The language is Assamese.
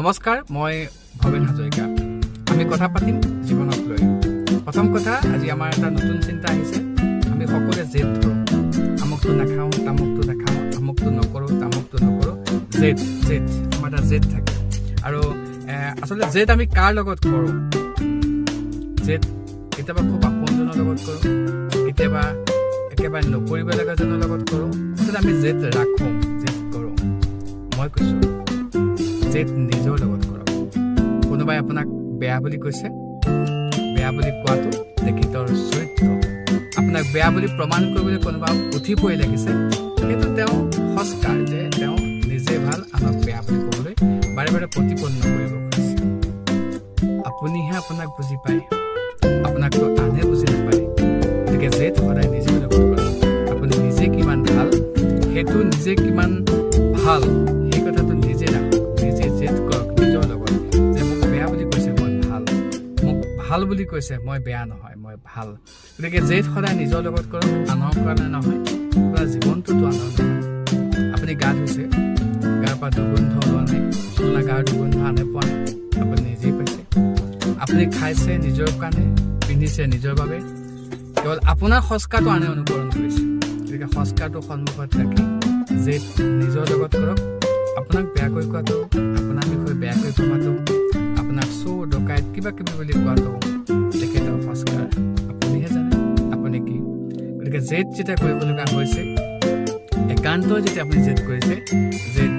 নমস্কাৰ, মই ভৱেন হাজৰিকা। আমি কথা পাতিম জীৱনক লৈ। প্ৰথম কথা, আজি আমাৰ এটা নতুন চিন্তা আহিছে। আমি সকলোৱে জেদ ধৰোঁ, আমুকটো নাখাওঁ, তামুকটো নাখাওঁ, আমুকটো নকৰোঁ, তামুকটো নকৰোঁ। জেদ, জেদ, আমাৰ এটা জেদ থাকে। আৰু আচলতে জেদ আমি কাৰ লগত কৰোঁ? জেদ কেতিয়াবা খুব আপোনজনৰ লগত কৰোঁ, কেতিয়াবা একেবাৰে নকৰিব লগাজনৰ লগত কৰোঁ। আচলতে আমি জেদ ৰাখোঁ, জেদ কৰোঁ। মই কৈছোঁ, জেদ নিজৰ লগত কৰক। কোনোবাই আপোনাক বেয়া বুলি কৈছে, বেয়া বুলি কোৱাটো তেখেতৰ চৰিত্ৰ। আপোনাক বেয়া বুলি প্ৰমাণ কৰিবলৈ কোনোবা উঠি পৰি লাগিছে, সেইটো তেওঁ সংস্কাৰ যে তেওঁ নিজে ভাল, আনক বেয়া বুলি ক'বলৈ বাৰে বাৰে প্ৰতিপন্ন কৰিব খুজিছে। আপুনিহে আপোনাক বুজি পায়, আপোনাকতো আনে বুজি নাপায়। গতিকে জেদ সদায় নিজৰ লগত কৰক। আপুনি নিজে কিমান ভাল, সেইটো নিজে কিমান ভাল, সেই কথাটো নিজে ৰাখক। নিজে জেদ কৰক নিজৰ লগত যে মোক বেয়া বুলি কৈছে, মই ভাল। মোক ভাল বুলি কৈছে, মই বেয়া নহয়, মই ভাল। গতিকে জেদ সদায় নিজৰ লগত কৰক, আনৰ কাৰণে নহয়। আপোনাৰ জীৱনটোতো আনৰ নহয়। আপুনি গা ধুইছে, গাৰ পৰা দুৰ্গন্ধ ওলোৱা নাই, আপোনাৰ গাৰ দুৰ্গন্ধ আনে পোৱা নাই, আপুনি নিজেই পাইছে। আপুনি খাইছে নিজৰ কাৰণে, পিন্ধিছে নিজৰ বাবে। কেৱল আপোনাৰ সংস্কাৰটো আনে অনুকৰণ কৰিছে। গতিকে সংস্কাৰটো সন্মুখত ৰাখি জেদ নিজৰ লগত কৰক। আপোনাক বেয়াকৈ কোৱাটো, আপোনাৰ বিষয়ে বেয়াকৈ ভবাটো, আপোনাক চোৰ, ডকাইত, কিবা কিবি বুলি কোৱাটো তেখেতৰ সংস্কাৰ। আপুনিহে জানে আপুনি কি। গতিকে জেদ যেতিয়া কৰিব লগা হৈছে, একান্ত যেতিয়া আপুনি জেদ কৰিছে, জেদ